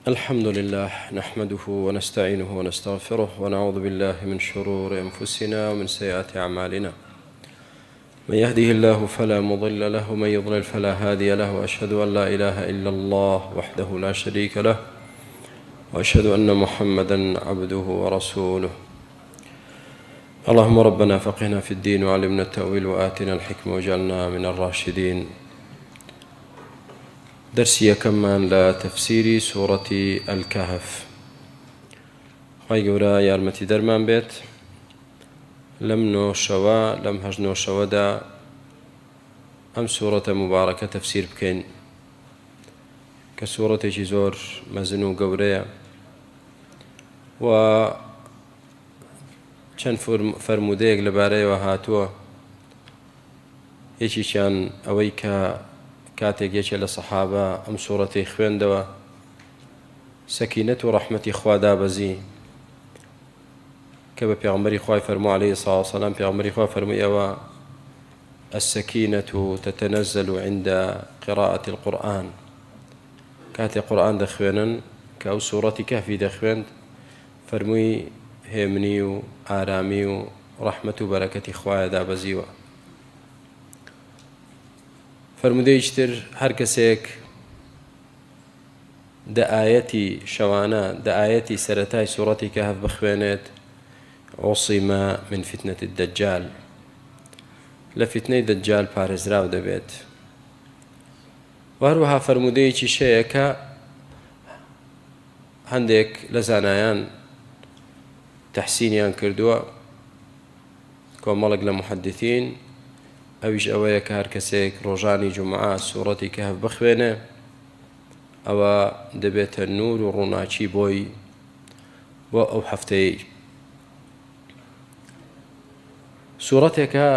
الحمد لله نحمده ونستعينه ونستغفره ونعوذ بالله من شرور أنفسنا ومن سيئات أعمالنا. من يهده الله فلا مضل له ومن يضلل فلا هادي له، وأشهد أن لا إله إلا الله وحده لا شريك له، وأشهد أن محمدا عبده ورسوله. اللهم ربنا فقهنا في الدين وعلمنا التأويل وآتنا الحكمة وجعلنا من الراشدين. دەرسی یەکەممان لە تەفسیری سوڕەتی الکهف. خوای گەورە یارمەتی دەرمان بێت لەم نۆ شەوە لەم هەشت نۆ شەوەدا ئەم سوڕەتە مبارەکە تەفسیر بکەین کە سوڕەتێکی زۆر مەزن و گەورەیە و چەند فەرموودەیەک لەبارەیەوە هاتووە یەکێکیان ئەوەی کە کاتێک یەکێ لە سەحابە ئەم سوڕەتەی خوێندەوە سەکینەت و ڕەحمەتی خوا دابەزی کە بە پێغەمبەری خوای فەرموو عەلەیهی سڵاو وسەلام پێغەمبەری خوا فەرمووی ئەوە السكينة تتنزل عند قراءة القرآن کاتێ قورآن دەخوێنن کە ئەو سوڕەتی کەهفی دەخوێند فەرمووی هێمنی و ئارامی و ڕەحمەت و بەرەکەتی خوایە دابەزیوە. فەرموودەیەکی تر هەر کەسێک دە ئایەتی شەوانە دە ئایەتی سەرەتای سوڕەتی کەهف بخوێنێت عصم من فتنة الدجال لە فیتنەی دەجال پارێزراو دەبێت. و هەروەها فەرموودەیەکیش هەیە کە هەندێک لە زانایان تەحسینیان کردووە کۆمەڵێک لە محەدیثین ئەویش ئەوەیە کە هەر کەسێک ڕۆژانی جومعە سوڕەتی کەهف بخوێنێ ئەوە دەبێتە نور و ڕووناکی بۆی بۆ ئەو هەفتەیەی. سوڕەتێکە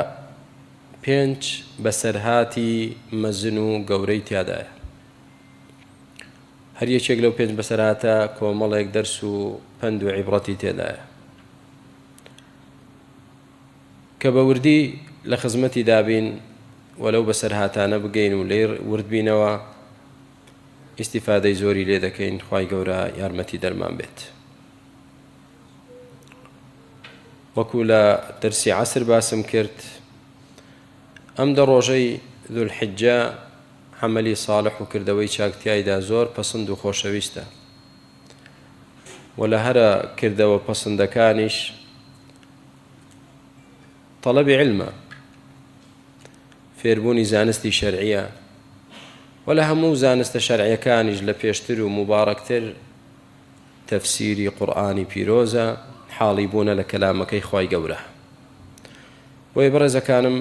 پێنج بەسەرهاتی مەزن و گەورەی تیادایە. هەر یەکێک لەو پێنج بەسەرهاتە کۆمەڵێک دەرس و پەند و عیبڕەتی تێدایە کە بە وردی لە خزمەتی دابین و لەو بەسەرهاتانە بگەین و لێی ورد بینەوە ئیستیفادەی زۆری لێ دەکەین خوای گەورە یارمەتی دەرمان بێت. وەکو لە دەرسی عەسر باسم کرد ئەم دە ڕۆژەی ذوالحجە عەمەلی صالح و کردەوەی چاک تیایدا زۆر پەسند و خۆشەویستە و لە هەرە کردەوە پەسندەکانیش تەڵەبی علمە فێربوونی زانستی شەرعیە و لە هەموو زانستە شەرعیەکانیش لە پێشتر و مبارەکتر تەفسیری قورئانی پیرۆزە حاڵی بوونە لە کەلامەکەی خوای گەورە بۆیە بەڕێزەکانم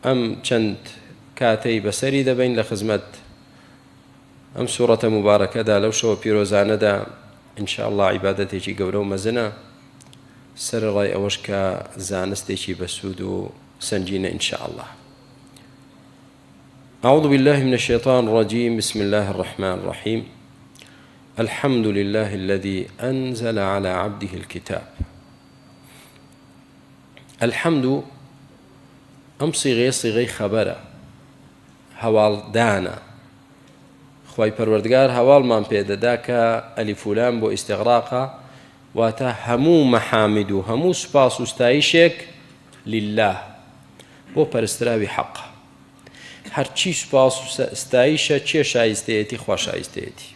ئەم چەند کاتەی بەسەری دەبەین لە خزمەت ئەم سوڕەتە مبارەکەدا لەو شەوە پیرۆزانەدا إن شاء الله عیبادەتێکی گەورە و مەزنە سەرەڕای ئەوەش کە زانستێکی بەسوود و سەنگینە إن شاء الله. أعوذ بالله من الشيطان الرجيم بسم الله الرحمن الرحيم الحمد لله الذي أنزل على عبده الكتاب الحمد ئەم سیغەیە سیغەی خەبەرە هەواڵدانە خوای پەروەردگار هەواڵمان پێدەدا کە ئەلیفولام بۆ ئیستغراقە واتە هەموو مەحامد و هەموو سوپاس و ستایشێک لله بۆ پەرستراوی حەق هەرچی سوپاس و ستایشە کێ شایستەیەتی خوا شایستەیەتی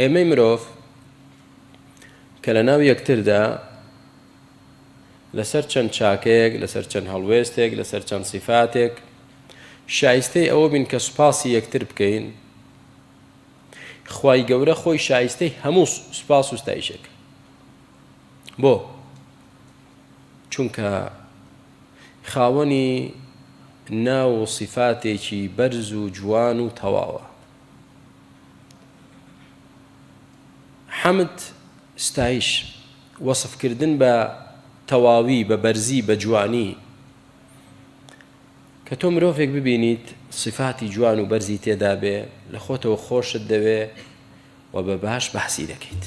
ئێمەی مرۆڤ کە لە ناو یەکتردا لەسەر چەند چاکەیەک لەسەر چەند هەڵوێستێک لەسەر چەند سیفاتێک شایستەی ئەوە بین کە سوپاسی یەکتر بکەین خوای گەورە خۆی شایستەی هەموو سوپاس و ستایشێک بۆ چونکە خاوەنی ناو و سیفاتێکی بەرز و جوان و تەواوە حەمد ستایش وەسفکردن بە تەواوی بە بەرزی بە جوانی کە تۆ مرۆڤێک ببینیت سیفاتی جوان و بەرزی تێدا بێ لە خۆتەوە خۆشت دەوێ و بە باش بەحسی دەکەیت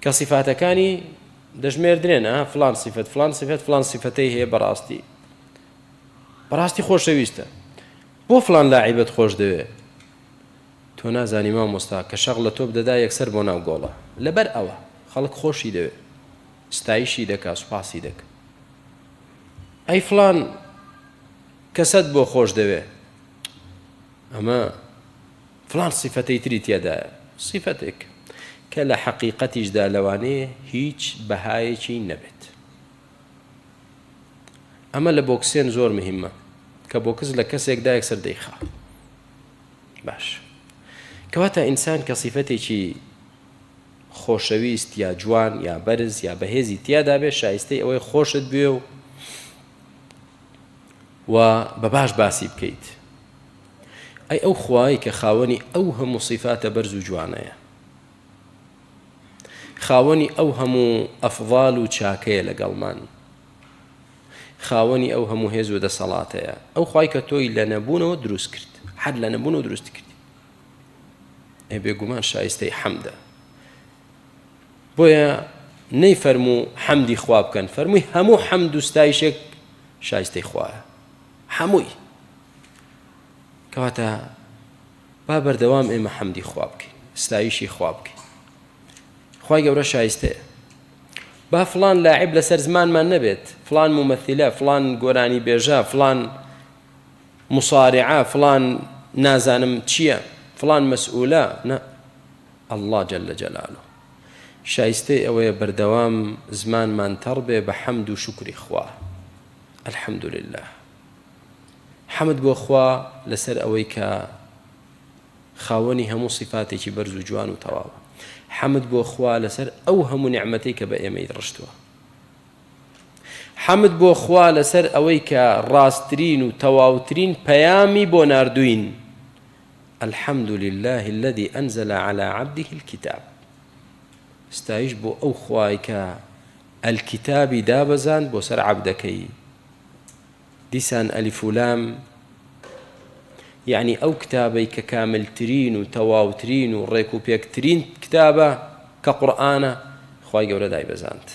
کە سیفاتەکانی دەژمێردرێن ئا فلان سیفەت فلان سیفەت فلان سیفەتەی هەیە بەڕاستی بەڕاستی خۆشەویستە. بۆ فڵان لاعیبت خۆش دەوێ؟ تۆ نازانی مامۆستا کە شەق لە تۆپ دەدا یەکسەر بۆ ناو گۆڵە. لەبەر ئەوە خەڵک خۆشی دەوێ، ستایشی دەکا، سوپاسی دەکا. ئەی فڵان کەسەت بۆ خۆش دەوێ؟ ئەمە فڵان سیفەتەی تری تێدایە، سیفەتێک کە لە حەقیقەتیشدا لەوانەیە هیچ بەهایەکی نەبێت. ئەمە لە بۆکسێن زۆر مهمە کە بۆکس لە کەسێکدا یەکسەر دەیخا. باش کەواتە ئینسان کە سیفەتێکی خۆشەویست یا جوان یا بەرز یا بەهێزی تیادا بێ شایستەی ئەوەی خۆشت بوێ و و بە باش باسی بکەیت. ئەی ئەو خوایەی کە خاوەنی ئەو هەموو سیفاتە بەرز و جوانەیە، خاوەنی ئەو هەموو ئەفضال و چاکەیە لەگەڵمان، خاوەنی ئەو هەموو هێز و دەسەڵاتەیە، ئەو خوای کە تۆی لە نەبوونەوە دروست کرد، هەر لە نەبوونەوە دروستی کردی، ئێ بێگومان شایستەی حەمدە. بۆیە نەیفەرموو حەمدی خوا بکەن، فەرمووی هەموو حەمد و ستایشێک شایستەی خوایە، هەمووی. کەواتە با بەردەوام ئێمە حەمدی خوا بکەین، ستایشی خوا بکەین. خوای گەورە شایستەیە. با فڵان لاعب لەسەر زمانمان نەبێت، فڵان مومەثیلە، فڵان گۆرانی بێژە، فڵان مصارعە، فڵان نازانم چییە، فڵان مەسئولە، نا. اللە جل جلالە شایستەی ئەوەیە بەردەوام زمانمان تەڕ بێ بە حەمد و شوکری خوا. الحمدللە. حەمد بۆ خوا لەسەر ئەوەی کە خاوەنی هەموو سیفاتێکی بەرز و جوان و تەواوە. حەمد بۆ خوا لەسەر ئەو هەموو نیعمەتەی کە بە ئێمەی ڕشتووە. حەمد بۆ خوا لەسەر ئەوەی کە ڕاستترین و تەواوترین پەیامی بۆ ناردووین. الحمد للە الذی انزل علی عبده الکتاب ستایش بۆ ئەو خوای کە الکتابی دابەزاند بۆ سەر عەبدەکەی. دیسان ئەلیف و لام یعنی ئەو کتابەی کە کاملترین و تەواوترین و ڕێک و پێکترین کتابە کە قورئانە، خوای گەورە دایبەزاند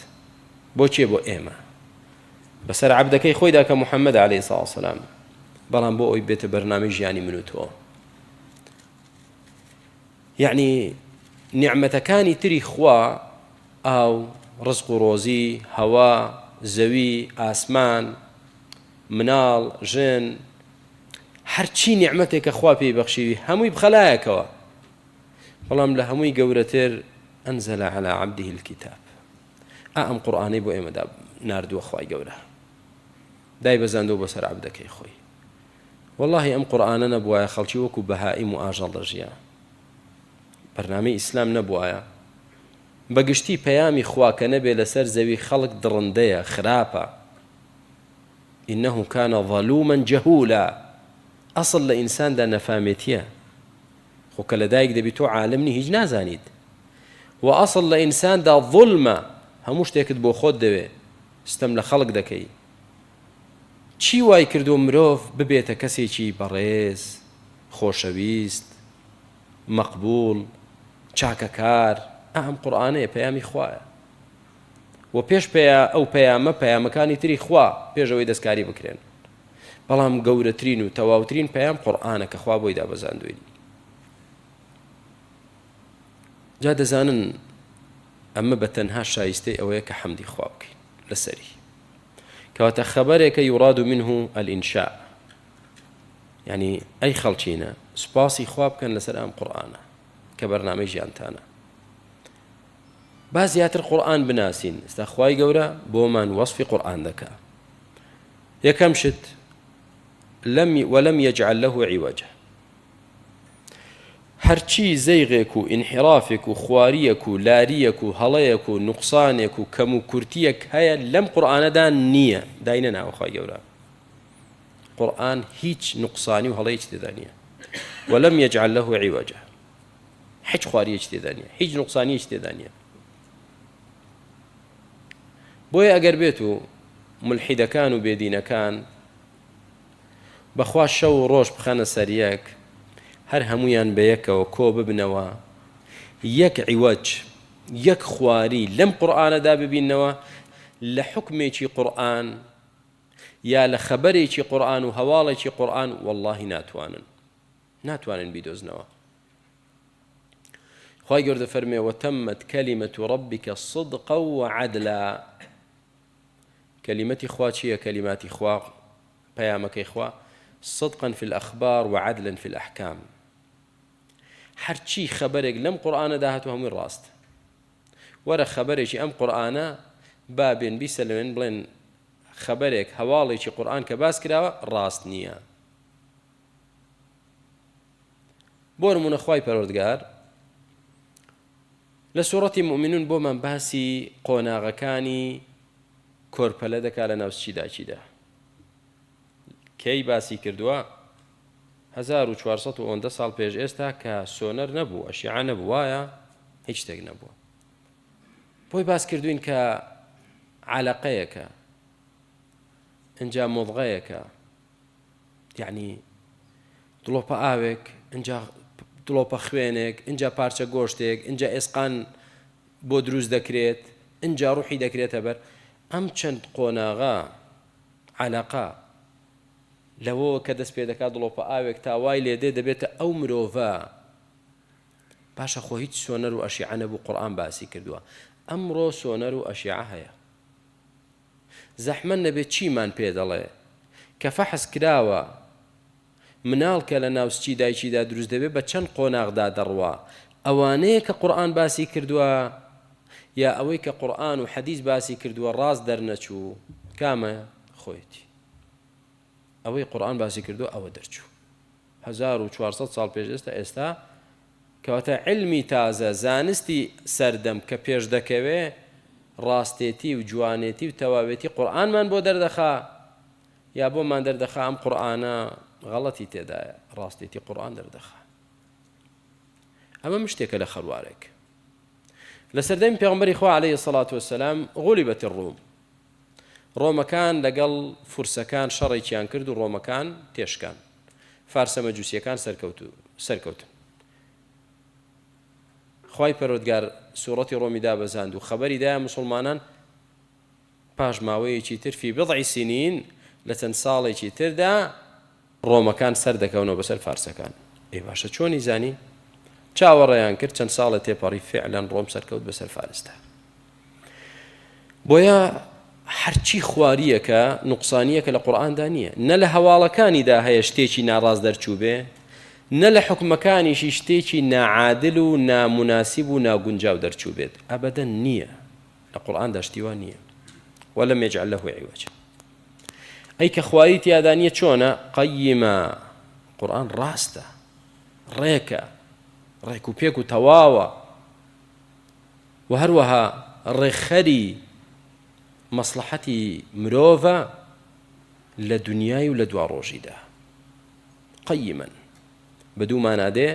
بۆ کێ؟ بۆ ئێمە بەسەر عەبدەکەی خۆیدا کە محمد علیە سڵاو سلام، بەڵام بۆ ئەوی بێتە بەرنامەی ژیانی من و تۆ. یعنی نیعمەتەکانی تری خوا، ئاو، ڕزق و ڕۆزی، هەوا، زەوی، ئاسمان، مناڵ، ژن، هەرچی نیعمەتێکە خوا پێی بەخشیوی هەمووی بخەلایەکەوە، بەڵام لە هەمووی گەورەتر ئەنزل علی عبده الکتاب، ئا ئەم قورئانەی بۆ ئێمە ناردووە خوای گەورە دایبەزاندووە بۆ سەر عەبدەکەی خۆی. وەڵاهی ئەم قورئانە نەبوایە خەڵکی وەکو بەهائیم و ئاژەڵ دەژیا. بەرنامەی ئیسلام نەبوایە بەگشتی پەیامی خوا کە نەبێ لەسەر زەوی خەڵک دڕندەیە خراپە. انه کان ظلوما جهولا ئەسڵ لە ئینساندا نەفامێتیە. خۆ کە لەدایک دەبی تۆ عالم نی هیچ نازانیت وە ئەسڵ لە ئینساندا ظولمە هەموو شتێکت بۆ خۆت دەوێ ستەم لە خەڵک دەکەی چی وای کردووە مرۆڤ ببێتە کەسێکی بەڕێز خۆشەویست مەقبوڵ چاکەکار ئەم قورئانەیە پەیامی خوایە و پێش پیا ئەو پەیامە پەیامەکانی تری خوا پێشەوەی دەستکاری بکرێن بەڵام گەورەترین و تەواوترین پەیام قورئانە کە خوا بۆی دابەزاندووین. جا دەزانن ئەمە بە تەنها شایستەی ئەوەیە کە حەمدی خوا بکەین لەسەری. کەواتە خەبەرێکە یوراد منه الانشاء، یعنی ئەی خەڵکینە سوپاسی خوا بکەن لەسەر ئەم قورئانە کە بەرنامەی ژیانتانە. با زیاتر قورئان بناسین. ئێستا خوای گەورە بۆمان وەصفی قورئان دەکا. یەکەم شت لم ولم یجعل له عوجا هەرچی زەیغێک و ئینحرافێک و خواریەک و لاریەک و هەڵەیەک و نوقسانێک و کەم و کورتیەک هەیە لەم قورئانەدا نییە داینەناوە خوای گەورە قورئان هیچ نوقسانی و هەڵەیەکی تێدا نییە ولم یجعل له عوجا هیچ خواریەکی تێدا نییە هیچ نوقسانیەکی تێدا نییە بۆیە ئەگەر بێت و مولحیدەکان و بێدینەکان بەخوا شەو و ڕۆژ بخەنە سەر یەک هەر هەموویان بە یەکەوە کۆ ببنەوە یەک عیوەج یەک خواری لەم قورئانەدا ببینەوە لە حوکمێکی قورئان. یا لە خەبەرێکی قورئان و هەواڵێکی قورئان وەڵڵاهی ناتوانن ناتوانن بیدۆزنەوە. خوای گەورە دەفەرمێ وتمت کلمة ربک صدقا وعدلا. کەلیمەتی خوا چییە؟ کەلیماتی خوا پەیامەکەی خوا صدقا فی الأخبار وعدلا فی الأحکام. هەرچی خەبەرێک لەم قورئانەدا هاتوو هەمووی ڕاست. وەرە خەبەرێکی ئەم قورئانە با بێن بیسەلمێن بڵێن خەبەرێک هەواڵێکی قورئان کە باس کراوە ڕاست نییە. بۆ نمونە خوای پەروەردگار لە سوڕەتی موئمنون بۆمان باسی قۆناغەکانی کۆرپەلە دەکا لە ناو سکی داکیدا. کەی باسی کردووە؟ 1400 و ئەوەندە ساڵ پێش ئێستا کە سۆنەر نەبوو، ئەشیعە نەبوو، وایە؟ هیچ شتێک نەبووە. بۆی باس کردوین کە عەلەقەیەکە، ئینجا مضغەیەکە، یعنی دڵۆپە ئاوێک، ئینجا دڵۆپە خوێنێک، ئینجا پارچە گۆشتێک، ئینجا ئێسقان بۆ دروست دەکرێت، ئینجا ڕوحی دەکرێتە بەر. ئەم چەند قۆناغە عەلەقە لەوەوە کە دەست پێ دەکات دڵۆپە ئاوێک تا وای لێ دێ دەبێتە ئەو مرۆڤە. باشە خۆ هیچ سۆنەر و ئەشیعە نەبوو قورئان باسی کردووە. ئەمڕۆ سۆنەر و ئەشیعە هەیە. زەحمەت نەبێ چیمان پێ دەڵێ کە فەحس کراوە مناڵ کە لە ناو سکی دایکیدا دروست دەبێ بە چەند قۆناغدا دەڕوا ئەوانەیە کە قورئان باسی کردووە یا ئەوەی کە قورئان و حەدیس باسی کردووە ڕاست دەرنەچوو کامە خۆیەتی ئەوەی قورئان باسی کردووە ئەوە دەرچوو 1400 ساڵ پێش ئێستا ئێستا کەواتە عیلمی تازە، زانستی سەردەم کە پێش دەکەوێ، ڕاستێتی و جوانێتی و تەواوێتی قورئانمان بۆ دەردەخا یا بۆمان دەردەخا ئەم قورئانە غەڵەتی تێدایە، ڕاستێتی قورئان دەردەخا. ئەمە مشتێکە لە خەروارێک. لە سەردەمی پێغەمبەری خوا عەلەیهی سەڵات وەسەلام غولیبەت الروم، ڕۆمەکان لەگەڵ فورسەکان شەڕێکیان کرد و ڕۆمەکان تێشکان. فارسە مەجوسیەکان سەرکەوتن. خوای پەروەردگار سوڕەتی ڕۆمی دابەزاند و خەبەری دایە موسڵمانان پاش ماوەیەکی تر فی بضع سنین لە چەند ساڵێکی تردا ڕۆمەکان سەردەکەونەوە بەسەر فارسەکان. ئەی باشە چۆنی زانی؟ چاوەڕێیان کرد چەند ساڵێ تێپەڕی فعلەن ڕۆم سەرکەوت بەسەر فارسدا. بۆیە هەرچی خواریەکە نوقسانیەکە لە قورئاندا نییە نە لە هەواڵەکانیدا هەیە شتێکی ناڕاست دەرچوو بێ نە لە حکومەکانیشی شتێکی ناعادل و نامناسب و ناگونجاو دەرچوو بێت ئەبەدەن نییە لە قورئاندا شتی وا نییە ولم يجعل له عوجا ئەی کە خواری تیادا نییە چۆنە قەیمە قورئان ڕاستە ڕێکە ڕێک و پێک و تەواوە و هەروەها ڕێکخەری مەسڵەحەتی مرۆڤە لە دنیای و لە دواڕۆژیدا قەیمەن بە دوو مانا دێ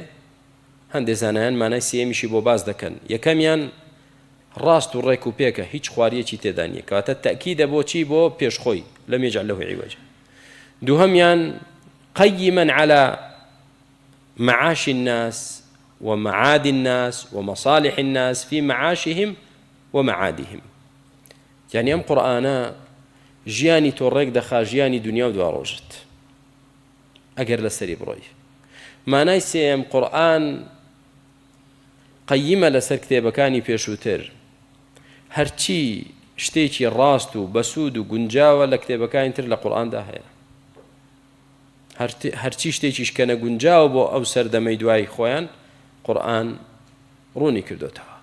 هەندێ زانایان مانای سێیەمیشی بۆ باس دەکەن یەکەمیان ڕاست و ڕێک و پێکە هیچ خواریەکی تێدا نییە کەواتە تەکیدە بۆچی بۆ پێش خۆی لم يجعل له عوجا دووهەمیان قيما على معاش الناس ومعاد الناس ومصالح الناس في معاشهم ومعادهم یعنی ئەم قورئانە ژیانی تۆ ڕێک دەخا ژیانی دنیا و دواڕۆژت ئەگەر لەسەری بڕۆی مانای سێیەم قورئان قەیمە لەسەر کتێبەکانی پێشووتر هەرچی شتێکی ڕاست و بەسوود و گونجاوە لە کتێبەکانی تر لە قورئاندا هەیە هەرچی شتێکیش کە نەگونجاوە بۆ ئەو سەردەمەی دوای خۆیان قورئان ڕوونی کردوتەوە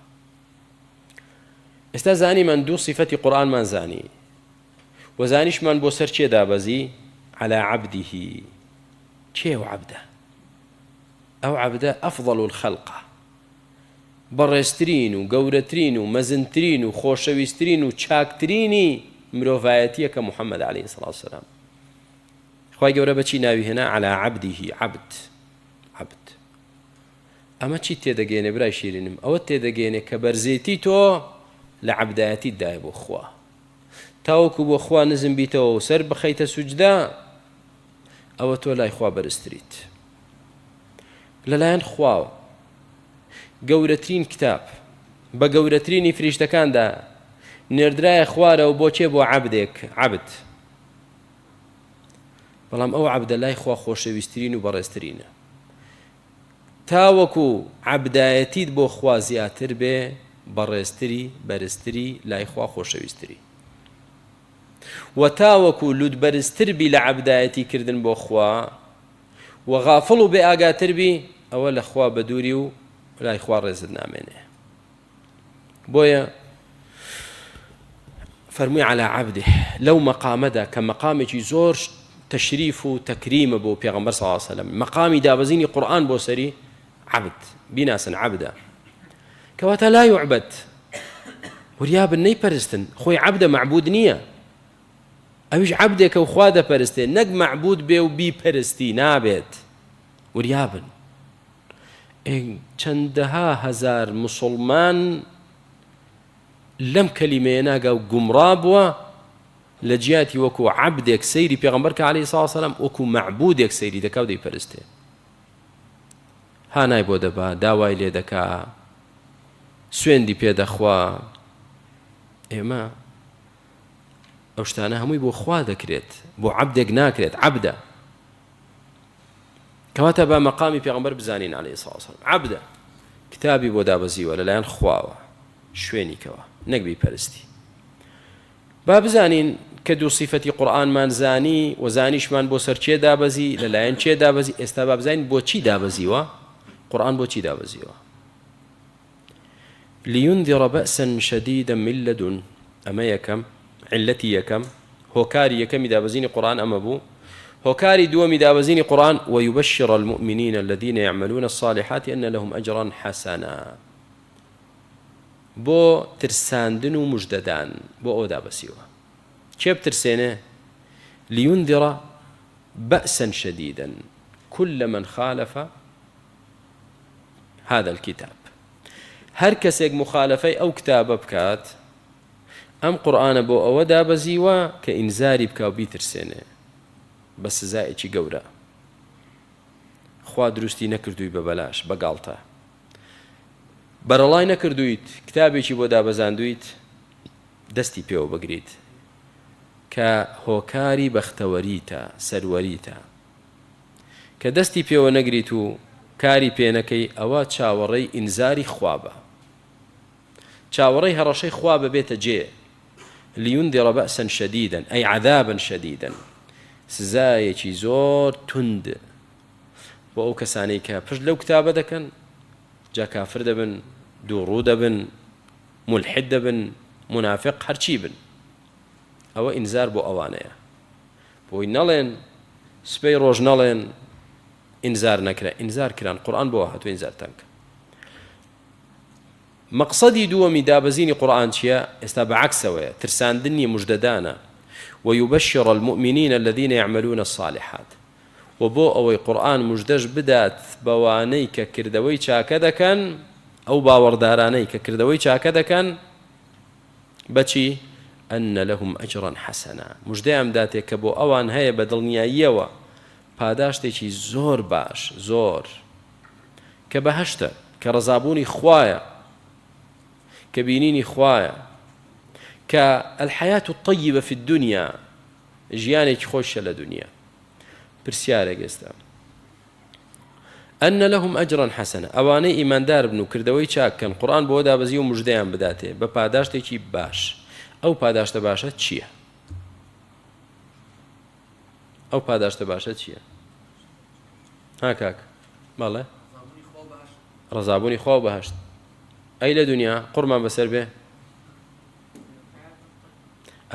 ئێستا زانیمان دوو سیفەتی قورئانمان زانی و زانیشمان بۆ سەر کێ دابەزی على عبده کێ ئەو عەبدە ئەو عەبدە ئەفضل الخلقە بەڕێزترین و گەورەترین و مەزنترین و خۆشەویسترین و چاکترینی مرۆڤایەتیە کە محەممەد عەلەیهی سڵاو سەلام خوای گەورە بەچی ناوی هێنا علی عبده عبد عبد ئەمە چی تێدەگەێنێ برای شیرینم ئەوە تێدەگەێنێ کە بەرزێتی تۆ لە عەبدایەتیت دایە بۆ خوا تاوەکو بۆ خوا نزم بیتەوە و سەر بخەیتە سوجدە ئەوە تۆ لای خوا بەرزتریت لەلایەن خواوە گەورەترین کتاب بە گەورەترینی فریشتەکاندا نێردرایە خوارەوە بۆ کێ بۆ عەبدێک عەبد. بەڵام ئەو عەبدە لای خوا خۆشەویسترین و بەڕێزترینە. تاوەکو عەبدایەتیت بۆ خوا زیاتر بێ بەڕێزتری، بەرزتری، لای خوا خۆشەویستری. وە تاوەکو لوتبەرزتر بی لە عەبدایەتی کردن بۆ خوا و غافڵ و بێ ئاگاتر بی ئەوە لە خوا بەدووری و لای خوا ڕێزت نامێنێ. بۆیە فەرمووی علی عبده لەو مەقامەدا کە مەقامێکی زۆر تەشریف و تەکریمە بۆ پێغەمبەر صلی الله علیه وسلم مەقامی دابەزینی قورئان بۆ سەری عبد بیناسن عبدە کەواتە لا يعبد وریابن نەیپەرستن خۆی عبدە معبود نییە ئەویش عبدێکە و خوا دەپەرستێ نەک معبود بێ و بیپەرستی نابێت وریابن چەندەها هەزار موسوڵمان لەم کەلیمەیە ناگا و گومڕا بووە لە جیاتی وەکو عەبدێک سەیری پێغەمبەر کە عەلەیهی سڵاو سەلام وەکو مەعبودێک سەیری دەکا و دەیپەرستێ هانای بۆ دەبا داوای لێ دەکا سوێندی پێ دەخوا ئێمە ئەو شتانە هەمووی بۆ خوا دەکرێت بۆ عەبدێک ناکرێت عەبدە کەواتە با مەقامی پێغەمبەر بزانین عەلەیهی سڵاو وسلام عەبدە کتابی بۆ دابەزیوە لەلایەن خواوە شوێنی کەوە نەک بیپەرستی با بزانین کە دوو سیفەتی قورئانمان زانی و زانیشمان بۆ سەر چێ دابەزی لەلایەن چێ دابەزی ئێستا با بزانین بۆچی دابەزیوە قورئان بۆچی دابەزیوە لینذر بأسا شدیدا من لدن ئەمە یەکەم عیللەتی یەکەم هۆکاری یەکەمی دابەزینی قورئان ئەمە بوو هۆکاری دووەمی دابەزینی قورئان ویبشر المؤمنین الذین یعملون الصالحات ان لهم اجرا حسنا بۆ ترساندن و مژدەدان بۆ ئەوە دابەسیوە کێ بترسێنێ لینذر بأسا شدیدا كل من خالف هذا الكتاب هەر کەسێک مخالەفەی ئەو کتابە بکات ئەم قورئانە بۆ ئەوە دابەزیوە کە ئینزاری بکا و بیترسێنێ بە سزایەکی گەورە خوا دروستی نەکردووی بە بەلاش بە گاڵتە بەرەڵای نەکردویت کتابێکی بۆ دابەزاندویت دەستی پێوە بگریت کە هۆکاری بەختەوەریتە سەروەریتە کە دەستی پێوە نەگریت و کاری پێ نەکەی ئەوە چاوەڕێی ئینزاری خوا بە چاوەڕێی هەڕەشەی خوا بە بێتە جێ لینذر بەئسا شدیدا ئەی عذابا شدیدا سزایەکی زۆر توند بۆ ئەو کەسانەی کە پشت لەو کتابە دەکەن جا کافر دەبن دووڕوو دەبن ملحد دەبن منافق هەرچی بن ئەوە ئینزار بۆ ئەوانەیە بۆی نەڵێن سبەی ڕۆژ نەڵێن ئینزار نەکرا ئینزار کران قورئان بۆ هاتووە ئینزارتان کە مەقسەدی دووەمی دابەزینی قورئان چییە ئێستا بە عەکسەوەیە ترساندن نییە مژدەدانە ويبشر المؤمنین الذين يعملون الصالحات و بۆ ئەوەی قورئان مژدەش بدات بەوانەی کە کردەوەی چاکە دەکەن ئەو باوەڕدارانەی کە کردەوەی چاکە دەکەن بەچی؟ ان لهم اجرا حسنا، مژدەیان بداتێ کە بۆ ئەوان هەیە بە دڵنیاییەوە پاداشتێکی زۆر باش، زۆر، کە بەهەشتە، کە ڕەزابوونی خوایە، کە بینینی خوایە، کە الحیاة الطیبە فی الدنیا، ژیانێکی خۆشە لە دنیا. پرسیارێک ئێستا ان لهم اجرا حسنا ئەوانەی ئیماندار بن و کردەوەی چاک کەن قورئان بۆ دابەزی و مژدەیان بداتێ بە پاداشتێکی باش ئەو پاداشتە باشە چییە؟ ئەو پاداشتە باشە چییە؟ ها کاک بەڵێ ڕەزابوونی خوا و بەهشت ئەی لە دنیا قورمان بەسەر بێ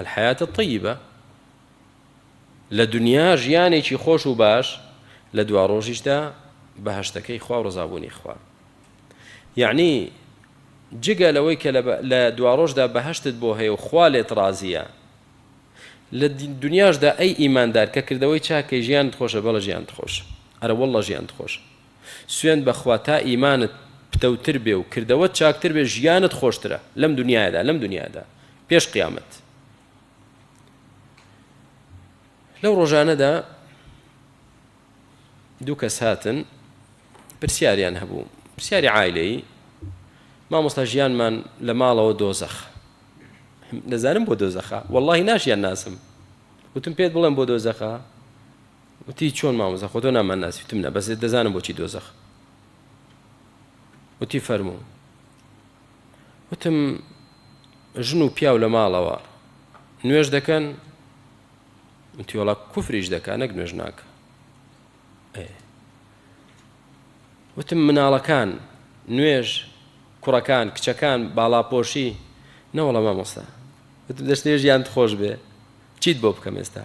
الحياة الطيبة لە دونیا ژیانێکی خۆش و باش لە دواڕۆژیشدا بەهەشتەکەی خوا و ڕەزابوونی خوا یەعنی جگە لەوەی کە لە دواڕۆژدا بەهەشتت بۆ هەیە و خوا لێت ڕازیە لە دنیاشدا ئەی ئیماندار کە کردەوەی چاکەی ژیانت خۆشە بەڵە ژیانت خۆش ئەرە واللە ژیانت خۆش سوێند بەخوا تا ئیمانت پتەوتر بێ و کردەوەت چاکتر بێ ژیانت خۆشترە لەم دنیادا لەم دنیادا پێش قیامەت لەو ڕۆژانەدا دوو کەس هاتن پرسیاریان هەبوو پرسیاری عایلەی مامۆستا ژیانمان لە ماڵەوە دۆزەخ دەزانم بۆ دۆزەخە واللهی ناشیان ناسم وتم پێت بڵێم بۆ دۆزەخە وتی چۆن مامۆستا خۆ تۆ نامان ناسی وتم نا بەس دەزانم بۆچی دۆزەخ وتی فەرموو وتم ژن و پیاو لە ماڵەوە نوێژ دەکەن وتی وەڵا کوفریش دەکا نەک نوێژ ناکە وتم مناڵەکان نوێژ کوڕەکان کچەکان باڵاپۆشی نەوەڵە مامۆستا وتم دەشت نوێژیان خۆش بێ چیت بۆ بکەم ئێستا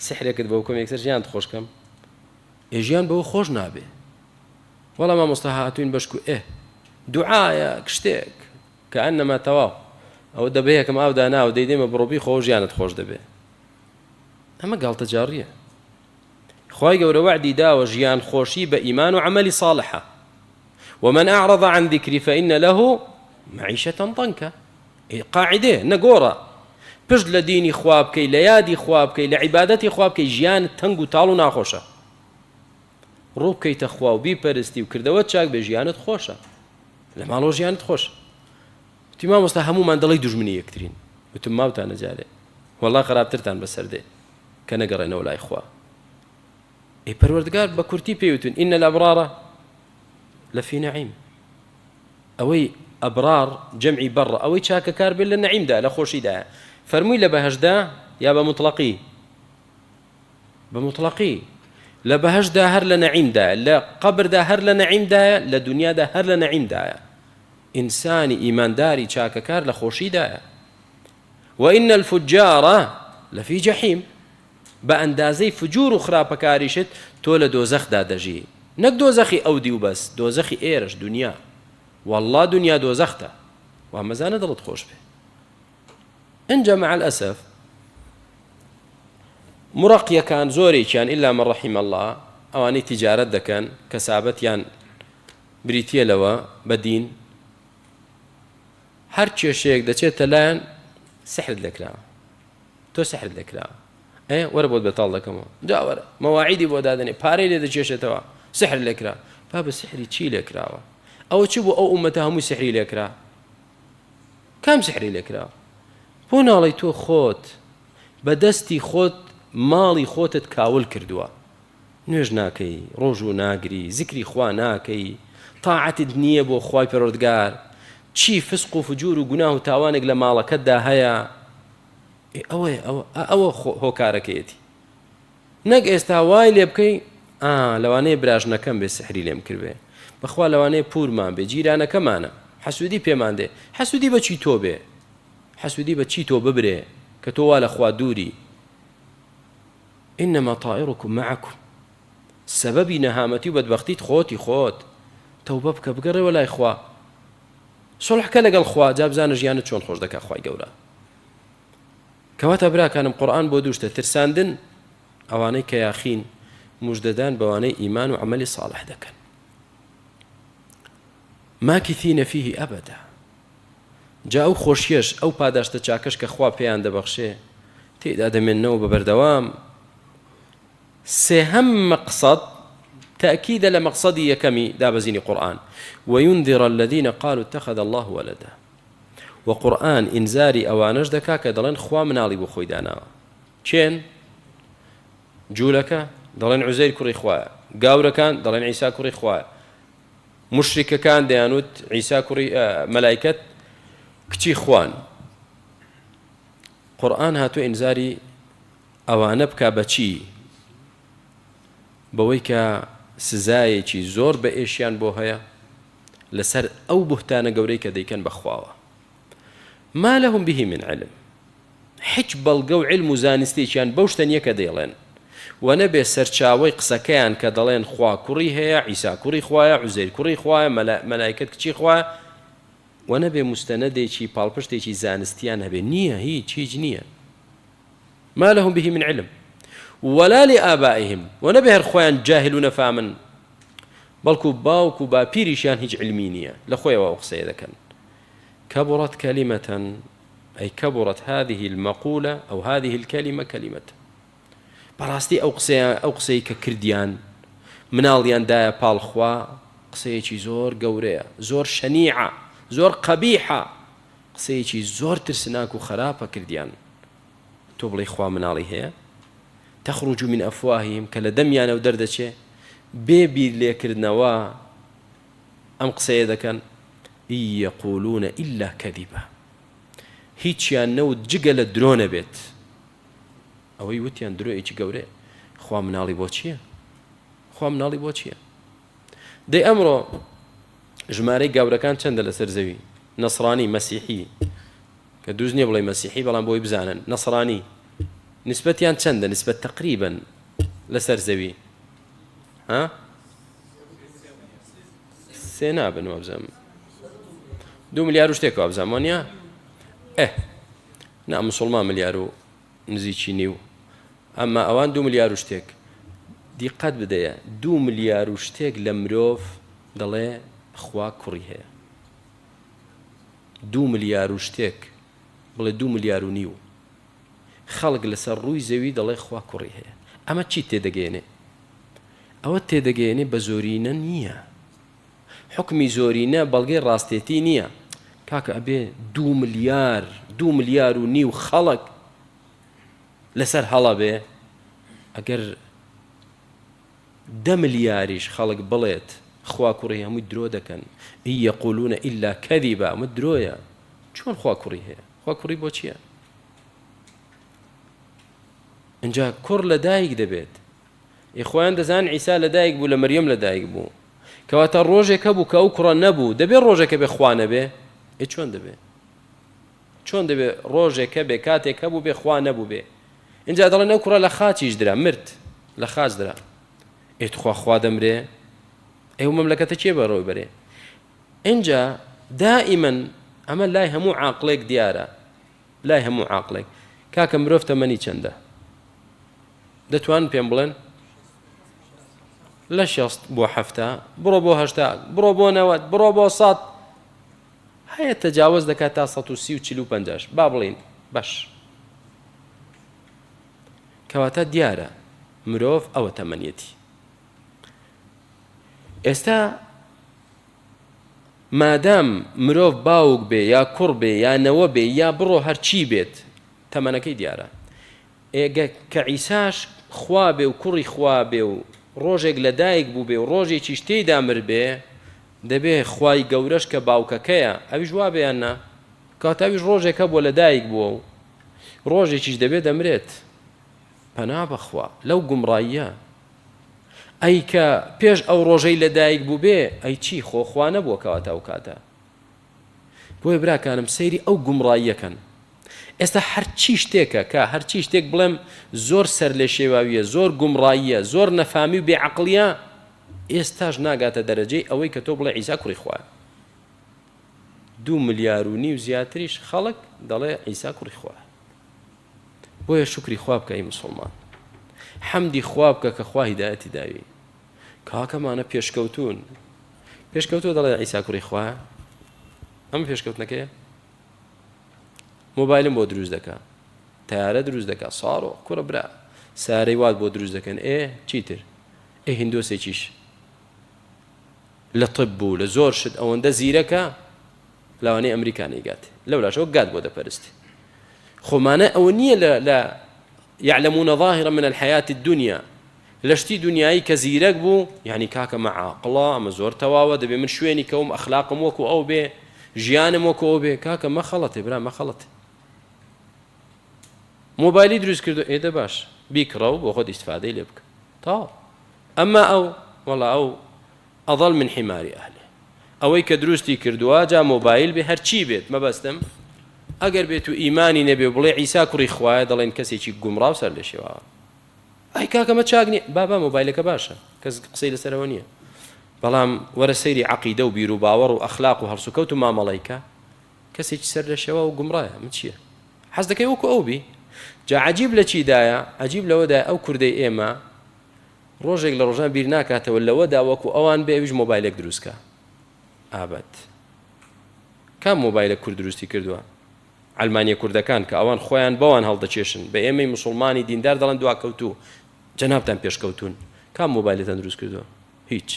سحرێکت بۆ بکەم یەکسەر ژیانت خۆش کەم ئێ ژیان بەوە خۆش نابێ وەڵا مامۆستا هاتوین بەشکو ئێ دوعاە شتێک کە ئەنەما تەواو ئەوە دەبەیەکەم ئاودا ناوە دەیدەمە بڕۆبی خۆ ژیانت خۆش دەبێ ئەمە گاڵتەجاڕیە خوای گەورە وەعدی داوە ژیان خۆشی بە ئیمان و عەمەلی صالحە ومن أعرض عن ذكري فإن له معيشة ضنكا قاعدەیە نەگۆڕە پشت لە دینی خوا بکەی لە یادی خوا بکەی لە عیبادەتی خوا بکەی ژیانت تەنگ و تاڵ و ناخۆشە ڕوو بکەیتە خوا و بیپەرستی و کردەوە چاک بێ ژیانت خۆشە لە ماڵەوە ژیانت خۆش وتی مامۆستا هەمومان دەڵی دوژمنی یەکترین وتم ماوتانە جارێ وەڵا خراپترتان بەسەر دێ کە نەگەڕێنەوە لای خوا ئەی پەروەردگار بە کورتی پێوتون إن الأبرار لفي نعيم ئەوەی ئەبرار جەمعی بەڕ ئەوەی چاکەکار بێت لە نەعیمدا لە خۆشیدایە فەرمووی لە بەهەشتدا یا بە موتڵەقی بە موتڵەقی لە بەهەشتدا هەر لە نەعیمدایە لە قەبردا هەر لە نەعیمدایە لە دنیادا هەر لە نەعیمدایە ئینسانی ئیمانداری چاکەکار لە خۆشیدایە وإن الفجار لفي جحيم بە ئەندازەی فجور و خراپەکاریشت تۆ لە دۆزەخدا دەژی نەک دۆزەخی ئەو دیو بەس دۆزەخی ئێرەش دونیا واللە دونیا دۆزەختە وا مەزانە دڵت خۆش بێ ئینجا مع الاسف مڕقیەکان زۆرێکیان ئللا من رحم الله ئەوانەی تیجارەت دەکەن کەسابەتیان بریتە لەوە بە دین هەر کێشەیەک دەچێتە لایەن سحرت لێکراوە تۆ سحرت لێکراوە ئێ وەرە بۆت بەتاڵ دەکەمەوە جا وەرە مەواعیدی بۆ دادەنێ پارەی لێ دەکێشێتەوە سحر لێکرا بابە سحری چی لێکراوە ئەوە چی بۆ ئەو ئومەتە هەمووی سحری لێکرا کام سحری لێکراوە بۆ ناڵی تۆ خۆت بە دەستی خۆت ماڵی خۆتت کاول کردووە نوێژ ناکەی ڕۆژوو ناگری زیکری خوا ناکەی تاعەتت نییە بۆ خوای پەروەردگار چی فسق و فجور و گوناه و تاوانێک لە ماڵەکەتدا هەیە ئێ ئەوەیە ئەوە ئەوە هۆکارەکەیەتی نەک ئێستا وای لێ بکەی ئا لەوانەیە براژنەکەم بێ سحری لێم کردبێ بەخوا لەوانەیە پورمان بێ جیرانەکەمانە حەسوودی پێمان دێ حەسوودی بە چی تۆ بێ حەسوودی بە چی تۆ ببرێ کە تۆ وا لە خوا دووری انما طائرکم معکم سەبەبی نەهامەتی و بەدبەختیت خۆتی خۆت تەوبە بکە بگەڕێوە لای خوا سڵح کە لەگەڵ خوا جا بزانە ژیانت چۆن خۆش دەکا خوای گەورە کەواتە براکانم قورئان بۆ دووشتە ترساندن ئەوانەی کە یاخین مژدەدان بەوانەی ئیمان و عملی صالح دەکەن ماکثین فیه ئەبەدا جا ئەو خۆشیەش ئەو پاداشتە چاکەش کە خوا پێیان دەبەخشێ تێیدا دەمێننەوە بە بەردەوام. سێهەم مەقسەد تەئکیدە لە مەقسەدی یەکەمی دابەزینی قورئان، وینذر الذین قالوا اتخذ اللە ولدا، وە قورئان ئینزاری ئەوانەش دەکا کە دەڵێن خوا مناڵی بۆ خۆی داناوە. کێن؟ جوولەکە دەڵێن عوزەیر کوڕی خوایە، گاورەکان دەڵێن عیسا کوڕی خوایە، موشریکەکان دەیانوت عیسا کوڕی مەلایکەت کچی خوان. قورئان هاتووە ئینزاری ئەوانە بکا بە چی؟ بەوەی کە سزایەکی زۆر بە ئێشیان بۆ هەیە لەسەر ئەو بوهتانە گەورەی کە دەیکەن بە خواوە. ما لهم به من علم هیچ بەڵگە و علم و زانستێکیان بەو شتە نییە کە دەیڵێن و نەبێ سەرچاوەی قسەکەیان کە دەڵێن خوا کوڕی هەیە عیسا کوڕی خوایە عوزەیر کوڕی خوایە مەلایکەت کچی خوایە و نەبێ مستەنەدێکی پاڵپشتێکی زانستیان هەبێ نییە هیچ هیچ نییە ما لهم به من علم ولا لآبائهم و نەبێ هەر خۆیان جاهل و نەفامن بەڵکو باوک و باپیریشیان هیچ علمی نییە لە خۆیەوە ئەو قسەیە دەکەن كبرت كلمة أي كبرت هذه المقولة أو هذه الكلمة كلمة بەڕاستی ئەو قسەیە ئەو قسەی کە کردیان مناڵیان دایە پاڵ خوا قسەیەکی زۆر گەورەیە زۆر شەنیعە زۆر قەبیحە قسەیەکی زۆر ترسناک و خراپە کردیان تۆ بڵێ خوا مناڵی هەیە؟ تخرج من افواههم کە لە دەمیانەوە دەردەچێ بێ بیر لێکردنەوە ئەم قسەیە دەکەن إن يقولون إلا كذبا هیچیان نەوت جگە لە درۆ نەبێت. ئەوەی وتیان درۆیەکی گەورەیە. خوا مناڵی بۆ چییە؟ خوا مناڵی بۆ چییە؟ دەی ئەمڕۆ ژمارەی گاورەکان چەندە لەسەر زەوی؟ نەسرانی، مەسیحی، کە دروست نییە بڵێ مەسیحی بەڵام بۆی بزانن نەسرانی نسبەتیان چەندە نسبەت تقریبا لەسەر زەوی ها سێ نابن وابزانم دو ملیار و شتێک وابزانم وانە ئێ نا مسلمان ملیار و نزیکی نیو ئەمما ئەوان دو ملیار و شتێک دیقەت بدەیە دو ملیار و شتێک لە مرۆڤ دەڵێ خوا کوڕی هەیە دوو ملیار و شتێک بڵێ دوو ملیار و نیو خەڵک لەسەر ڕووی زەوی دەڵێ خوا کوڕی هەیە ئەمە چی تێدەگەێنێ ئەوە تێدەگەێنێ بە زۆرینە نییە حکمی زۆرینە بەڵگەی ڕاستێتی نییە کاکە ئەبێ دوو ملیار دوو ملیار و نیو خەڵک لەسەر هەڵە بێ ئەگەر دە ملیاریش خەڵک بڵێت خوا کوڕی هەمووی درۆ دەکەن إن يقولون إلا كذبا ئەمە درۆیە چۆن خوا کوڕی هەیە خوا کوڕی بۆ چییە اینجا کوڕ لە دایک دەبێت ئێ خۆیان دەزان عیسا لە دایک بوو لە مەریەم لە دایک بوو کەواتە ڕۆژێک هەبوو کە ئەو کوڕە نەبوو دەبێ ڕۆژێکە بێ خوا نەبێ ئێ چۆن دەبێ چۆن دەبێ ڕۆژێک هەبێ کاتێک هەبوو بێ خوا نەبوو بێ ئینجا دەڵێن ئەو کوڕە لە خاچیش درا مرد لە خاچ درا ئێ تخوا خوا دەمرێ ئەو مەملەکەتە کێ بەڕێوە بەرێ ئینجا دائیمەن ئەمە لای هەموو عاقڵێک دیارە لای هەموو عاقڵێک کاکە مرۆڤ تەمەنی چەندە دەتوان پێم بڵێن لە شەست بۆ حەفتا بڕۆ بۆ هەشتا بڕۆ بۆ نەوەت بڕۆ بۆ سەد هەیە تەجاوەز دەکات تا 130 و 40 و پەنجاش با بڵین باش کەواتە دیارە مرۆڤ ئەوە تەمەنیەتی ئێستا مادام مرۆڤ باوک بێ یا کوڕ بێ یا نەوە بێ یا بڕۆ هەرچی بێت تەمەنەکەی دیارە ئێگە کە عیساش خوا بێ و کوڕی خوا بێ و ڕۆژێک لە دایک بوو بێ و ڕۆژێکیش تێیدا مر بێ دەبێ خوای گەورەش کە باوکەکەیە ئەویش وابێ یان نا؟ کەواتە ئەویش ڕۆژێک هەبووە لە دایک بووە و ڕۆژێکیش دەبێ دەمرێت. پەنا بەخوا لەو گومڕاییە. ئەی کە پێش ئەو ڕۆژەی لە دایک بووبێ ئەی چی خۆ خوا نەبووە کەواتە ئەو کاتە. بۆیە براکانم سەیری ئەو گومڕاییە کەن. ئێستا هەرچی شتێکە کە هەرچی شتێک بڵێم زۆر سەر لێ شێواویە زۆر گومڕاییە زۆر نەفامی و بێ عەقڵیە ئێستاش ناگاتە دەرەجەی ئەوەی کە تۆ بڵێ عیسا کوڕی خوایە. دوو ملیار و نیو زیاتریش خەڵک دەڵێ عیسا کوڕی خوایە. بۆیە شوکری خوا بکە ئەی مسوڵمان. حەمدی خوا بکە کە خوا هیدایەتی داوی. کاکەمانە پێشکەوتوون. پێشکەوتووە دەڵێ عیسا کوڕی خوایە. ئەمە پێشکەوتنەکەیە. مۆبایلم بۆ دروست دەکا. تەیارە دروست دەکا. ساڕۆ کوڕە برا. سارەی وات بۆ دروست دەکەن. ئێ چیتر؟ ئێ هیندۆسێکیش لە طب و لە زۆر شت ئەوەندە زیرەکە لەوانەیە ئەمریکا نەیگات لەولاشەوە گات بۆ دەپەرستی خۆمانە ئەوە نییە لە لە يعلمون ظاهرا من الحياة الدنيا لە شتی دنیایی کە زیرەک بوو یعنی کاکە مە عاقڵە ئەمە زۆر تەواوە دەبێ من شوێنی کەوم ئەخلاقم وەکو ئەو بێ ژیانم وەکو ئەو بێ کاکە مەخەڵەتێ برا مەخەڵەتێ مۆبایلی دروست کردو ئێ دە باش بیکڕە و بۆ خۆت ئیستفادەی لێ بکە تەواو ئەمما ئەو وەڵا ئەو ئەضل من حمار أهله ئەوەی کە دروستی کردووە جا مۆبایل بێ هەرچی بێت مەبەستم ئەگەر بێت و ئیمانی نەبێ و بڵێ عیسا کوڕی خوایە دەڵێن کەسێکی گومڕا و سەر لێ شێواوە ئەی کاکەمە چاک نییە بابا مۆبایلەکە باشە کەس قسەی لەسەرەوە نییە بەڵام وەرە سەیری عەقیدە و بیر و باوەڕ و ئەخلاق و هەڵسوکەوت و مامەڵەی کە کەسێکی سەر لە شێواو و گومڕایە من چییە حەز دەکەی وەکو ئەو بی جا عجیب لە چیدایە عجیب لەوەدایە ئەو کوردەی ئێمە ڕۆژێک لە ڕۆژان بیر ناکاتەوە لەوەدا وەکو ئەوان بێ ئەویش مۆبایلێک دروستکە ئابەت کام مۆبایلە کورد دروستی کردووە ئەلمانیە کوردەکان کە ئەوان خۆیان بەوان هەڵدەکێشن بە ئێمەی مسلمانی دیندار دەڵێن دواکەوتوو جەنابتان پێشکەوتون کام مۆبایلتان دروست کردووە هیچ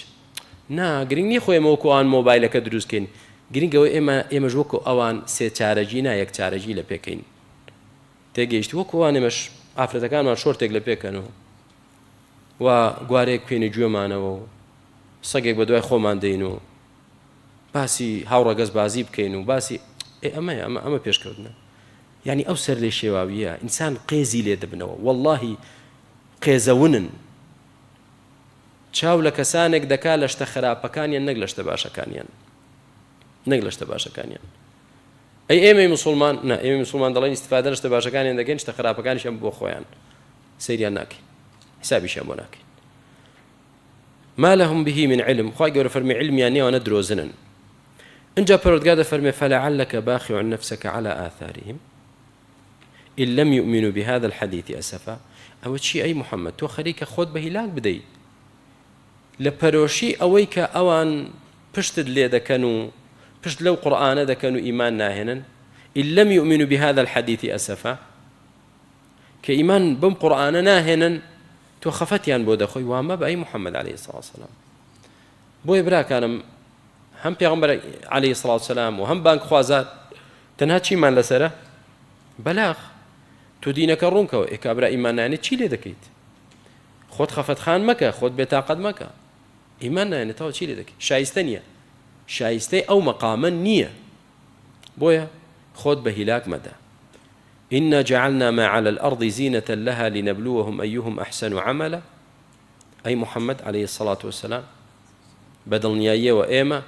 نا گرنگ نیە خۆ ئێمە وەکو ئەوان مۆبایلەکە دروست کەین گرنگ ئەوەی ئێمە ئێمەش وەکو ئەوان سێ چارەگی نا یەک چارەگی لە پێکەین تێگەیشت وەکو ئەوان ئێمەش ئافرەتەکانمان شۆرتێک لە پێکەن و و گوارەیەک بکەینە گوێمانەوە و سەگێک بە دوای خۆمان دێین و باسی هاوڕەگەزبازی بکەین و باسی ئێ ئەمەیە ئەمە ئەمە پێشکەوتنە یعنی ئەو سەر لێ شێواویە ئینسان قێزی لێ دەبنەوە واللهی قێزەونن چاو لە کەسانێک دەکا لە شتە خراپەکانیان نەک لە شتە باشەکانیان نەک لە شتە باشەکانیان ئەی ئێمەی مسلمان نا ئێمە مسلمان دەڵێن استفادە لە شتە باشەکانیان دەکەین شتە خراپەکانیشیان بۆ خۆیان سەیریان ناکەین حسابیشیان بۆ ناکەین ما لهم به من علم خوای گەورە فەرمی علمیان نییە ئەوانە درۆزنن ئینجا پەروەردگار دەفەرمێ فلعلك باخع نفسك على آثارهم إن لم يؤمنوا بهذا الحديث أسفا ئەوە چی ئەی محەممەد تۆ خەریکە خۆت بە هیلاک بدەیت لە پەرۆشی ئەوەی کە ئەوان پشتت لێ دەکەن و پشت لەو قورآانە دەکەن و ئیمان ناهێنن إن لم يؤمنوا بهذا الحديث أسفا کە ئیمان بەم قورئانە ناهێنن تۆ خەفەتیان بۆ دەخۆی وا مەبە ئەی محمد علیه الصلاة والسلام. بۆیە براکانم هەم پێغەمبەر علیه الصلاة والسلام و هەم بانگخوازان تەنها چیمان لەسەرە بەلاغ تۆ دینەکە ڕوونکەوە ئێ کابرا ئیمان نایەنێت چی لێ دەکەیت خۆت خەفەتخان مەکە خۆت بێتاقەت مەکە ئیمان نایەنێتەوە چی لێ دەکەیت شایستە نییە شایستەی ئەو مەقامە نییە بۆیە خۆت بە هیلاک مەدە انا جعلنا ما علی الارض زینە لها لنبلوهم ایهم احسن عملا ئەی محمد علیە الصلوة والسلام بە دڵنیاییەوە ئێمە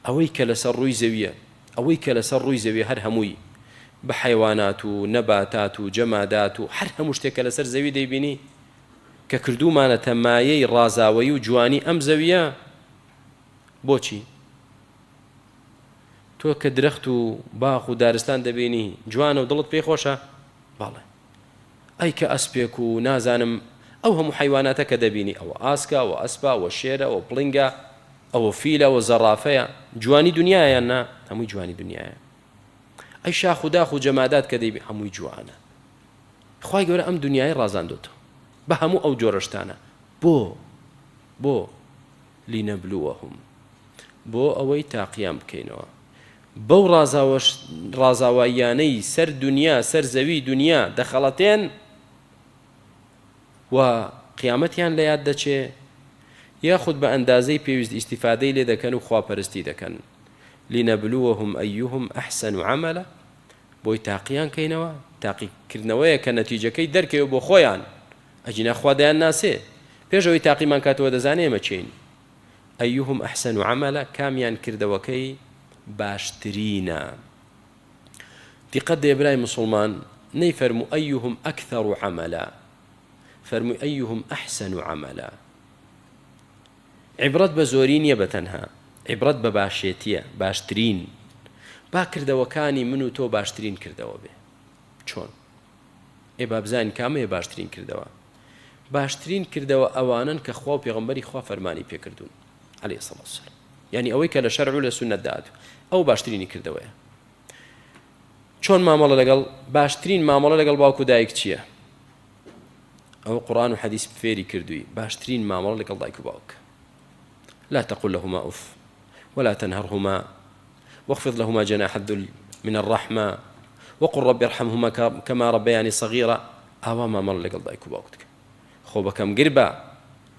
ئەوەی کە لەسەر ڕووی زەویە ئەوەی کە لەسەر ڕووی زەوی هەر هەمووی بە حیوانات و نەباتات و جەمادات و هەر هەموو شتێک کە لەسەر زەوی دەیبینی کە کردومانەتە مایەی ڕازاوەی و جوانی ئەم زەویە بۆچی تۆ کە درەخت و باخ و دارستان دەبینی جوانە و دڵت پێی خۆشە؟ بەڵێ. ئەی کە ئەسپێک و نازانم ئەو هەموو حەیواناتە کە دەبینی ئەوە ئاسکە، ئەوە ئەسپە، ئەوە شێرە، ئەوە پڵنگە، ئەوە فیلە، ئەوە زەڕافەیە، جوانی دنیایە یان نا؟ هەمووی جوانی دنیایە. ئەی شاخ و داخ و جەمادات کە دەیبینی هەمووی جوانە. خوای گەورە ئەم دنیای ڕازاندۆتەوە بە هەموو ئەو جۆرە شتانە. بۆ؟ بۆ؟ لنبلوهم بۆ ئەوەی تاقیان بکەینەوە بەو ڕازاوەش ڕازاواییانەی سەر دونیا سەر زەوی دونیا دەخەڵەتێن و قیامەتیان لە یاد دەچێ یاخود بە ئەندازەی پێویست ئیستیفادەی لێ دەکەن و خواپەرستی دەکەن لنبلوهم أيهم أحسن عملا بۆی تاقیان کەینەوە تاقیکردنەوەیە کە نەتیجەکەی دەرکەوێ بۆ خۆیان ئەگینا خوا دەیان ناسێ پێش ئەوەی تاقیمان کاتەوە دەزانێ ئێمە کێین ایهم احسن عملا کامیان کردەوەکەی باشترینە دیقەت دێ برای مسوڵمان نەیفەرموو ایهم اکثر عملا فەرمووی ایهم احسن عملا عیبرەت بە زۆری نییە بە تەنها عیبرەت بە باشێتیە باشترین با کردەوەکانی من و تۆ باشترین کردەوە بێ چۆن ئێ با بزانین کامەیە باشترین کردەوە؟ باشترین کردەوە ئەوانەن کە خوا و پێغەمبەری خوا فەرمانی پێکردوون علیە الصلاة والسلام یعنی ئەوەی کە لە شەرع و لە سوننەتدا هاتوو ئەو باشترینی کردەوەیە چۆن مامەڵە لەگەڵ باشترین مامەڵە لەگەڵ باوک و دایک چییە؟ ئەو قورآن و حەدیث فێری کردووی باشترین مامەڵە لەگەڵ دایک و باوک لا تقل لهما أف ولا تنهرهما واخفض لهما جناح الذل من الرحمە وقل رب ارحمهما كما ربياني صغيرا ئاوا مامەڵە لەگەڵ دایک و باوکت کە خۆ بە کەمگر بە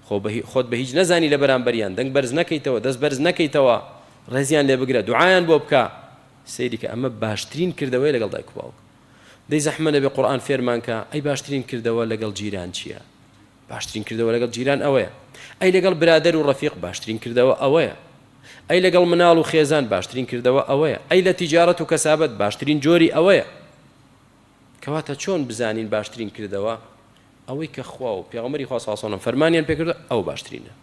خۆ خۆت بە هیچ نەزانی لە بەرامبەریان دەنگ بەرز نەکەیتەوە دەست بەرز نەکەیتەوە ڕێزیان لێ بگرە دوعایان بۆ بکە سەیری کە ئەمە باشترین کردەوەی لەگەڵ دایک و باوک دەی زەحمە نەبێ قورئان فێرمان کە ئەی باشترین کردەوە لەگەڵ جیران چییە باشترین کردەوە لەگەڵ جیران ئەوەیە. ئەی لەگەڵ برادەر و ڕەفیق باشترین کردەوە ئەوەیە. ئەی لەگەڵ مناڵ و خێزان باشترین کردەوە ئەوەیە. ئەی لە تیجارەت و کەسابەت باشترین جۆری ئەوەیە. کەواتە چۆن بزانین باشترین کردەوە؟ ئەوەی کە خوا و پێغەمبەری خوا صلی الله علیه و فەرمانیان پێکردو ئەو باشترینە.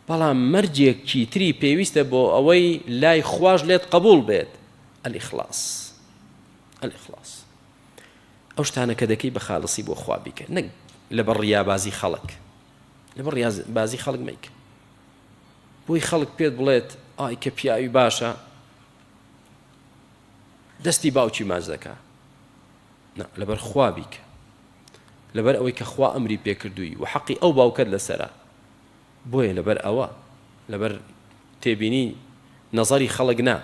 بەڵام مەرجێکی تری پێویستە بۆ ئەوەی لای خواش لێت قبول بێت الإخلاص الإخلاص ئەو شتانە کە دەکەی بە خالصی بۆ خوا بیکە نەک لەبەر ڕیابازی خەڵک لەبەر ڕیابازی خەڵک مەیکە بۆی خەڵک پێت بڵێت ئای کە پیاوی باشە دەستی باوکی ماچ دەکا نا لەبەر خوا بیکە لەبەر ئەوەی کە خوا ئەمری پێکردووی و حەقی ئەو باوکەت لەسرە بۆیە لەبەر ئەوە لەبەر تێبینی نەزەری خەڵک نا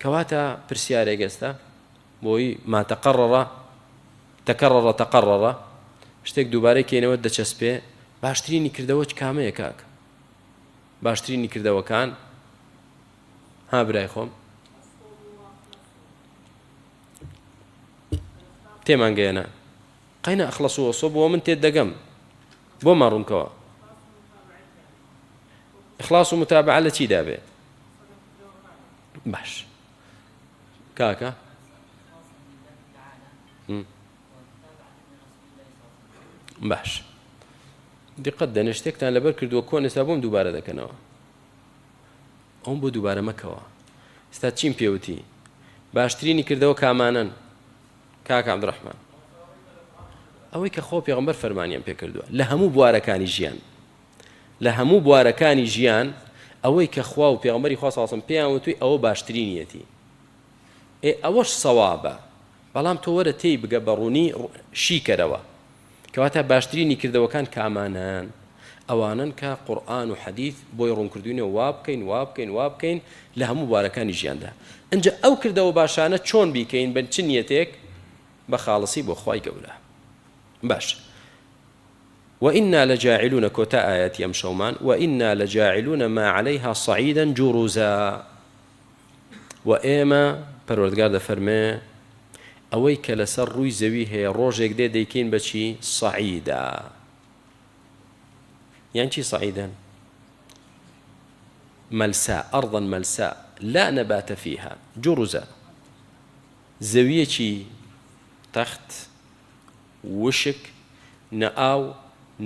کەواتە پرسیارێک ئێستا بۆی ما تقرر تکرر تقرر. شتێک دووبارەی کەینەوە دەچەسپێ. باشترینی کردەوە کامەیە کاک؟ باشترینی کردەوەکان ها برای خۆم تێمان گەیەنە قەینا ئەخڵەس و وەسۆ بۆ من تێت دەگەم بۆ ما ڕوونکەوە اخلاص و متابعە لە چیدا بێ باش کاکە باش دیقەت دەنێ شتێکتان لەبەر کردووە کۆن ئێستا بۆم دووبارە دەکەنەوە ئەوم بۆ دووبارە مەکەوە ئێستا چیم پێوتی باشترینی کردەوە کامانەن کاک عبدالرحمن ئەوەی کە خۆ پێغمبەر فەرمانیان پێکردووە لە هەموو بوارەکانی ژیان لە هەموو بوارەکانی ژیان ئەوەی کە خوا و پێغمبەری خوا ساسم پێیان وتوی ئەوە باشترینیەتی ئێ ئەوەش سەوابە بەڵام تۆ وەرە تێی بگە بە ڕوونی شیکەرەوە کەواتە باشترینی کردەوەکان کامانەن؟ ئەوانەن کە قورئان و حەدیث بۆی ڕوونکردوینەوە وا بکەین وا بکەین وا بکەین لە هەموو بوارەکانی ژیاندا ئنجا ئەو کردەوە باشانە چۆن بیکەین بە چ نیەتێک بە خاڵسی بۆ خوای گەورە باش وإنا لجاعلون کۆتا ئایەتی ئەم شەومان وإنا لجاعلون ما عليها صعيدا جرزا وە ئێمە، پەروەردگار دەفەرمێ، ئەوەی کە لەسەر ڕووی زەوی هەیە ڕۆژێک دێ دەیکەین بە چی؟ صعیدا. یان چی صعیدا؟ ملساء، أرضا ملساء لا نبات فيها جرزا، زەویەکی تەخت وشک، نە ئاو،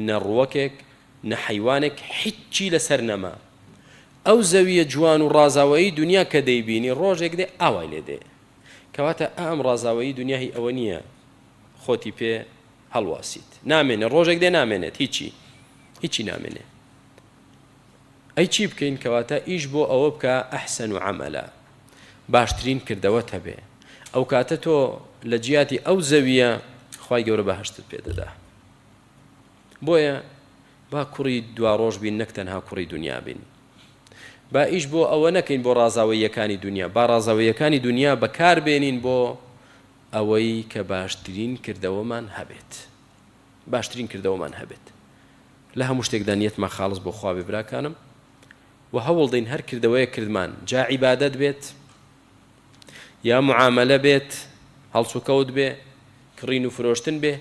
نە ڕووەکێک، نە حەیوانێک هیچی لەسەر نەما. ئەو زەوییە جوان و ڕازاوەیی دونیا کە دەیبینی ڕۆژێک دێ ئاوای لێ دێ. کەواتە ئا ئەم ڕازاوەیی دونیا هی ئەوە نییە خۆتی پێ هەڵواسیت. نامێنێ، ڕۆژێک دێ نامێنێت هیچی. هیچی نامێنێ. ئەی چی بکەین؟ کەواتە ئیش بۆ ئەوە بکە احسن عملا باشترین کردەوەت هەبێ. ئەوکاتە تۆ لە جیاتی ئەو زەوییە خوای گەورە بەهەشتت پێ دەدا. بۆیە با کوڕی دواڕۆژ بین نەک تەنها کوڕی دونیا بین. با ئیش بۆ ئەوە نەکەین بۆ ڕازاوەییەکانی دونیا، با ڕازاوەییەکانی دونیا بەکار بێنین بۆ ئەوەی کە باشترین کردەوەمان هەبێت. باشترین کردەوەمان هەبێت. لە هەموو شتێکدا نیەتمان خاڵس بۆ خوا بێ براکانم و هەوڵدەین هەر کردەوەیەک کردمان جا عیبادەت بێت یا معامەلە بێت هەڵسوکەوت بێ کڕین و فرۆشتن بێ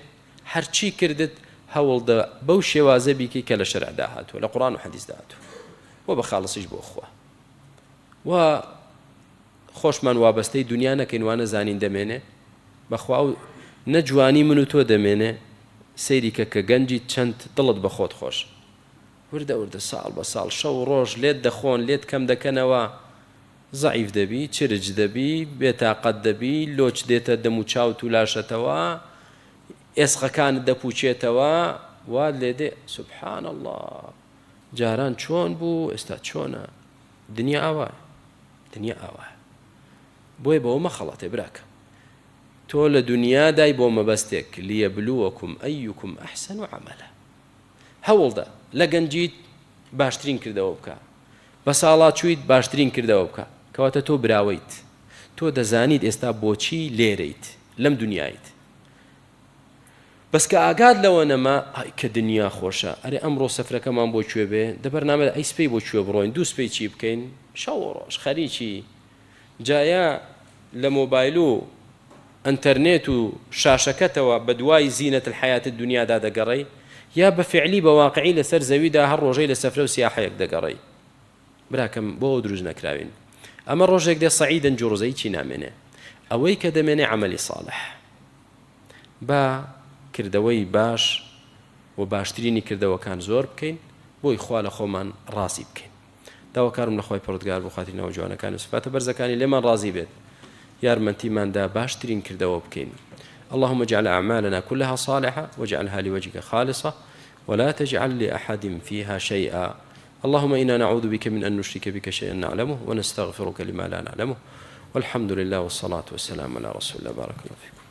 هەرچی کردت هەوڵدە بەو شێوازە بیکەی کە لە شەرعدا هاتووە لە قوڕان و حەدیسدا هاتووە و بە خاڵسیش بۆ خوا و خۆشمان وابەستەی دنیا نەکەین وانە زانین دەمێنێ بەخوا و نە جوانی من و تۆ دەمێنێ سەیری کە کە گەنجی چەند دڵت بە خۆت خۆش وردە وردە ساڵ بە ساڵ شەو ڕۆژ لێت دەخۆن لێت کەم دەکەنەوە زەعیف دەبی، چرچ دەبی، بێتاقەت دەبی، لۆچ دێتە دەم و چاوت و لاشەتەوە، ئێسقەکانت دەپووچێتەوە، وات لێ دێ، سبحان اللە جاران چۆن بوو ئێستا چۆنە، دنیا ئاوایە، دنیا ئاوایە، بۆیە بەوە مەخەڵەتێ براکەم، تۆ لە دنیادای بۆ مەبەستێک، لیبلوکم ایکم احسن عملا، هەوڵدە لە گەنجیت باشترین کردەوە بکە، بەساڵاچوویت باشترین کردەوە بکە کەواتە تۆ براوەیت تۆ دەزانیت ئێستا بۆچی لێرەیت لەم دنیایت بەس کە ئاگات لەوە نەما ئای کە دنیا خۆشە ئەرێ ئەمڕۆ سەفرەکەمان بۆ کوێ بێ دە بەرنامە ئەی سپەی بۆ کوێ بڕۆین دوو سپەی چی بکەین شەو و ڕۆژ خەریکی جایا لە مۆبایل و ئەنتەرنێت و شاشەکەتەوە بەدوای زینەت الحیات الدنیادا دەگەڕێی یا بە فعلی بە واقعی لەسەر زەویدا هەر ڕۆژەی لە سەفرە و سیاحەیەک دەگەڕێی براکەم بۆ ئەو دروست نەکراوین ئەمە ڕۆژێک دێ صعیدا جرزا هیچی نامێنێ ئەوەی کە دەمێنێ عەمەلی صالح با کردەوەی باش و باشترینی کردەوەکان زۆر بکەین بۆی خوا لە خۆمان ڕازی بکەین داواکارم لە خوای پەروەردگار بۆ خاتری ناوە جوانەکانی و سفاتە بەرزەکانی لێمان ڕازی بێت یارمەتیمان دا باشترین کردەوە بکەین اللهم اجعل أعمالنا كلها صالحة واجعلها لوجهك خالصة ولا تجعل لأحد فيها شيئا اللهم إنا نعوذ بك من أن نشرك بك شيئا نعلمه ونستغفرك لما لا نعلمه والحمد لله والصلاة والسلام على رسول الله بارك الله فيكم.